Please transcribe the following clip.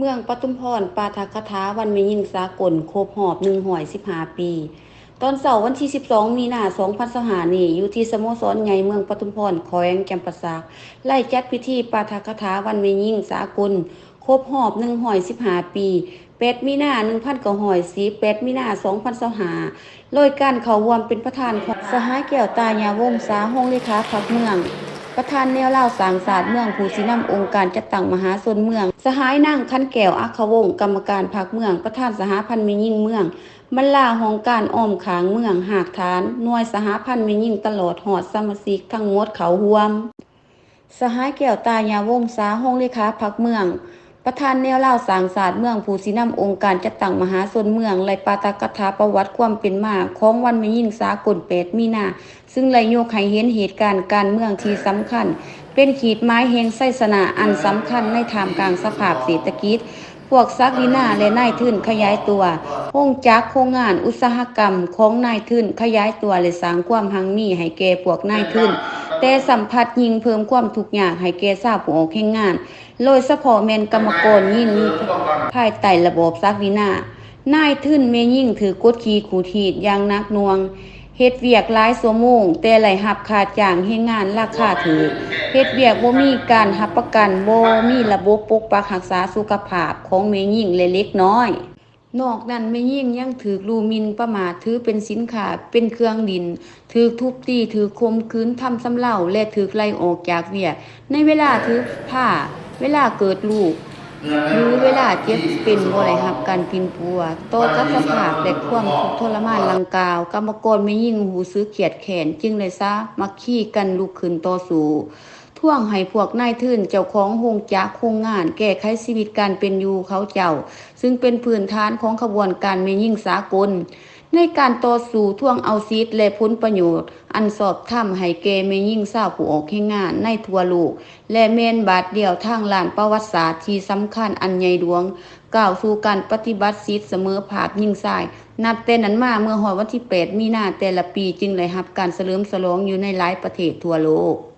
ເມືອງປະທຸມພອນ ປາຖະກະຖາວັນແມ່ຍິງສາກົນ ຄົບຮອບໜຶ່ງຮ້ອຍສິບຫ້າປີ. ຕອນເຊົ້າວັນທີສິບສອງ ມີນາ ສອງພັນຊາວຫ້ານີ້ ຢູ່ທີ່ສະໂມສອນໃຫຍ່ເມືອງປະທຸມພອນ ແຂວງຈຳປາສັກ ໄດ້ຈັດພິທີປາຖະກະຖາວັນແມ່ຍິງສາກົນ ຄົບຮອບໜຶ່ງຮ້ອຍສິບຫ້າປີ ແປດ ມີນາ ໜຶ່ງພັນເກົ້າຮ້ອຍສິບ ແປດ ມີນາ ສອງພັນຊາວຫ້າ ໂດຍການເຂົ້າຮ່ວມເປັນປະທານຂອງສະຫາຍ ແກ້ວຕາຍາວົງສາ ຮອງເລຂາພັກເມືອງ, ປະທານແນວລາວສ້າງຊາດເມືອງ, ຜູ້ຊີ້ນຳອົງການຈັດຕັ້ງມະຫາຊົນເມືອງ, ສະຫາຍນາງ ຂັນແກ້ວ ອັກຂະວົງ ກຳມະການພັກເມືອງ, ປະທານສະຫະພັນແມ່ຍິງເມືອງ, ບັນດາຫ້ອງການອ້ອມຂ້າງເມືອງ, ຮາກຖານ, ໜ່ວຍສະຫະພັນແມ່ຍິງ ຕະຫຼອດຮອດສະມາຊິກທັງໝົດເຂົ້າຮ່ວມ. ສະຫາຍ ແກ້ວຕາຍາວົງສາ ຮອງເລຂາພັກເມືອງ, ປະທານແນວລາວສ້າງຊາດເມືອງ, ຜູ້ຊີ້ນຳອົງການຈັດຕັ້ງມະຫາຊົນເມືອງ ໄດ້ປາຖະກະຖາປະຫວັດຄວາມເປັນມາຂອງວັນແມ່ຍິງສາກົນ ແປດ ມີນາ, ຊຶ່ງໄດ້ຍົກໃຫ້ເຫັນເຫດການການເມືອງທີ່ສຳຄັນ, ເປັນຂີດໝາຍແຫ່ງໄຊຊະນະອັນສຳຄັນໃນທ່າມກາງສະພາບເສດຖະກິດ, ພວກສັກດິນາ ແລະ ນາຍທຶນຂະຫຍາຍຕົວ, ໂຮງຈັກໂຮງງານອຸດສາຫະກຳຂອງນາຍທຶນຂະຫຍາຍຕົວ ແລະ ສ້າງຄວາມຮັ່ງມີໃຫ້ແກ່ພວກນາຍທຶນ, ແຕ່ຊ້ຳພັດຍິ່ງເພີ່ມຄວາມທຸກຍາກໃຫ້ແກ່ຊາວຜູ້ອອກແຮງງານ, ໂດຍສະເພາະແມ່ນກຳມະກອນຍິງຢູ່ພາຍໃຕ້ລະບອບສັກດິນາ. ນາຍທຶນແມ່ຍິງຖືກກົດຂີ່ຂູດຮີດຢ່າງໜັກໜ່ວງ, ເຮັດວຽກຫຼາຍຊົ່ວໂມງ ແຕ່ໄດ້ຮັບຄ່າຈ້າງແຮງງານລາຄາຖືກ, ເຮັດວຽກບໍ່ມີການຮັບປະກັນ, ບໍ່ມີລະບົບປົກປັກຮັກສາສຸຂະພາບຂອງແມ່ຍິງ ແລະ ເດັກນ້ອຍ. ນອກນັ້ນ, ແມ່ຍິງຍັງຖືກດູໝິ່ນປະໝາດ, ຖືເປັນສິນຄ້າ, ເປັນເຄື່ອງຫຼິ້ນ, ຖືກທຸບຕີ, ຖືກຂົ່ມຂືນ, ທຳຊຳເລົາ ແລະ ຖືກໄລ່ອອກຈາກວຽກ ໃນເວລາຖືພາ, ເວລາເກີດລູກ ຫຼື ເວລາເຈັບເປັນ ບໍ່ໄດ້ຮັບການປິ່ນປົວ. ຕໍ່ກັບສະພາບ ແລະ ຄວາມທຸກທໍລະມານດັ່ງກ່າວ, ກຳມະກອນແມ່ຍິງຮູ້ສຶກຄຽດແຄ້ນ, ຈຶ່ງໄດ້ສາມັກຄີກັນລຸກຂຶ້ນຕໍ່ສູ້, ທວງໃຫ້ພວກນາຍທຶນ, ເຈົ້າຂອງໂຮງຈັກໂຮງງານ ແກ້ໄຂຊີວິດການເປັນຢູ່ເຂົາເຈົ້າ, ຊຶ່ງເປັນພື້ນຖານຂອງຂະບວນການແມ່ຍິງສາກົນ. ໃນການຕໍ່ສູ້ທວງເອົາສິດ ແລະ ຜົນປະໂຫຍດອັນຊອບທຳໃຫ້ແກ່ແມ່ຍິງຊາວຜູ້ອອກແຮງງານໃນທົ່ວໂລກ ແລະ ແມ່ນບາດດຽວທາງດ້ານປະຫວັດສາດທີ່ສຳຄັນອັນໃຫຍ່ຫຼວງ ກ້າວສູ່ການປະຕິບັດສິດສະເໝີພາບຍິງຊາຍ. ນັບແຕ່ນັ້ນມາ, ເມື່ອຮອດວັນທີແປດ ມີນາແຕ່ລະປີ ຈຶ່ງໄດ້ຮັບການສະເຫຼີມສະຫຼອງຢູ່ໃນຫຼາຍປະເທດທົ່ວໂລກ.